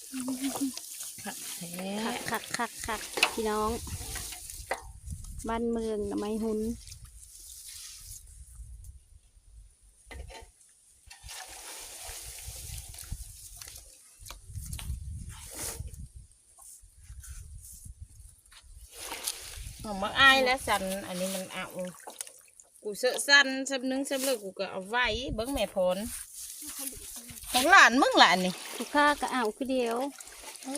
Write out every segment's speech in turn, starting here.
ຄັກແທ້ ຄັກໆໆໆ ພີ່ນ້ອງ ບ້ານເມືອງໜໍ່ໄມ້ຮຸ່ນ. ເອົາມາອ້າຍແລ້ວຊັ້ນ ອັນນີ້ມັນເອົາ ກູເຊາະຊັ້ນຊຳໜຶ່ງຊຳເລີກ ກູກໍເອົາໄວ້. ເບິ່ງແມ່ພອນ ຂອງຫຼານມຶງລະອັນນີ້ ລູກຄ້າກໍເອົາຄືດຽວ. ໂອ້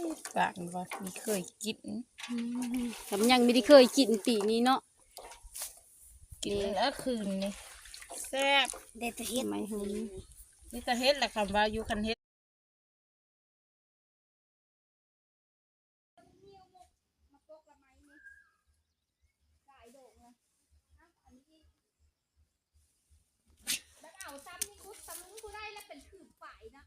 ຍ ປາກວ່າມີເຄີຍກິນ ອືມ ກໍຍັງມີທີ່ເຄີຍກິນປີນີ້ເນາະ ກິນແລ້ວຄືນນີ້ແຊບ. ໄດ້ແຕ່ເຫັດ ໄມ້ຫຶງ ມີແຕ່ເຫັດລະ ຄຳວ່າຢູ່ ຄັນເຫັດ ບັດເອົາຊ້ຳນີ້ ຂຸດຊ້ຳນີ້ບໍ່ໄດ້ລະ ເປັນຄືບປາຍນະ.